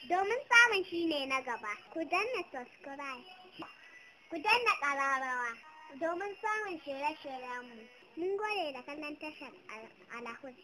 Domin samun shi ne na gaba, ku danna subscribe, ku danna ƙararrawa domin samun shirye-shiryenmu. Mun gode da kallon tashar Alahus.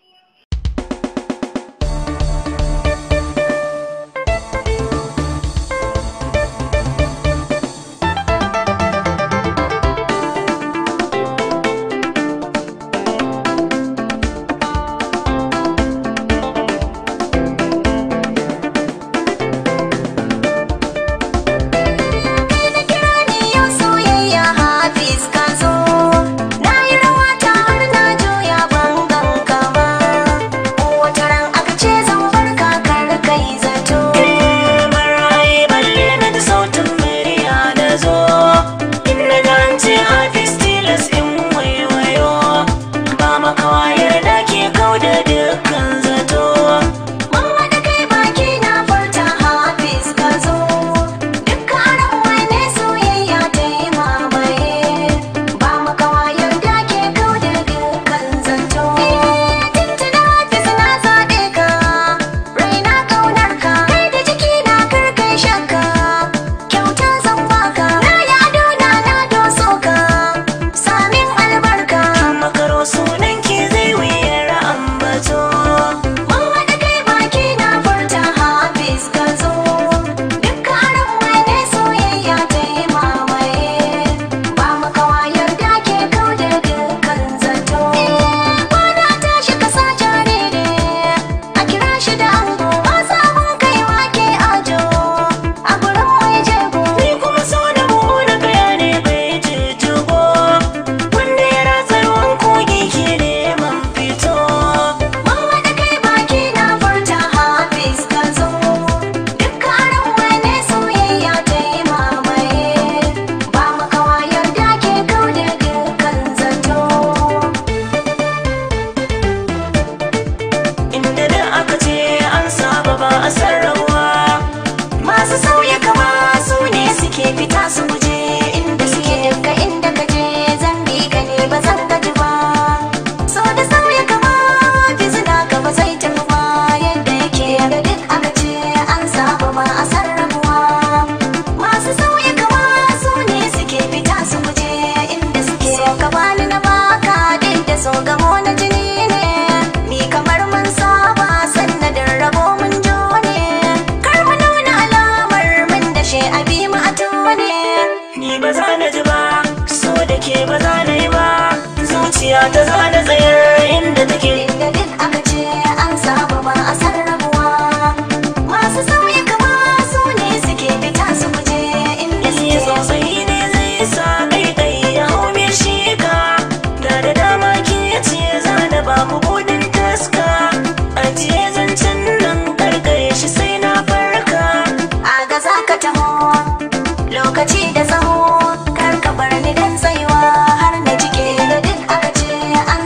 So gamo na jini ne, mi kamar mun saba sannadin rabo mun jone. Kar mu nuna alamar mun dashe abi mu a tone. Ni ba za na ji ba, so da ke ba za na yi ba, zuciya ta za na tsayar inda take. Inda duk aka ce an saba ba a san rabuwa, masu sauyi kama su ne suke fita su guje inda suke. Sosai ne zai sa kai kai ya hau me shi ka, da da dama ke ce za na ba mu budin taska, ajiye zancen nan karkare shi sai na farka. A ga za ka taho lokaci da tsaho, kar ka bar ni dan tsayuwa har na jike. Da duk aka ce an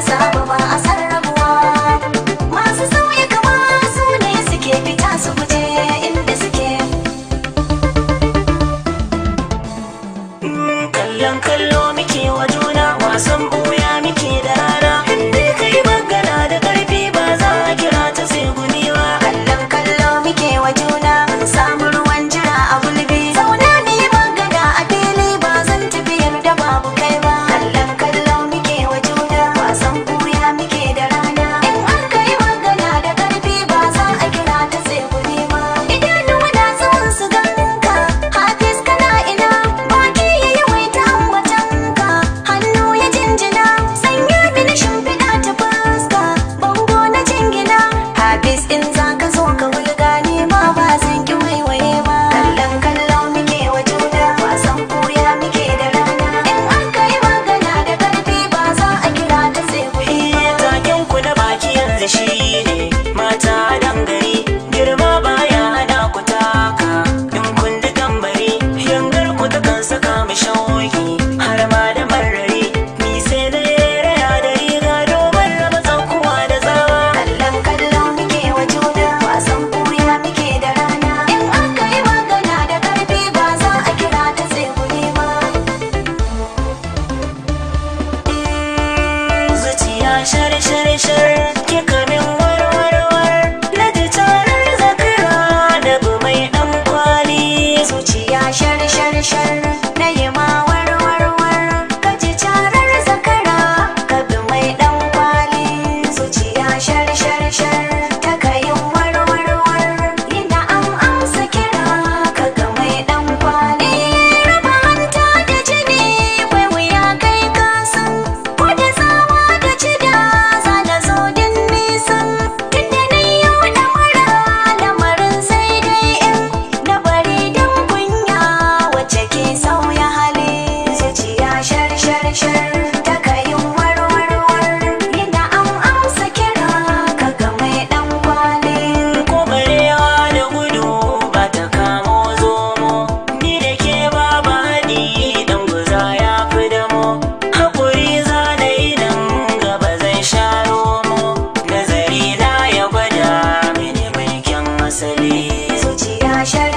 Zuciya shar.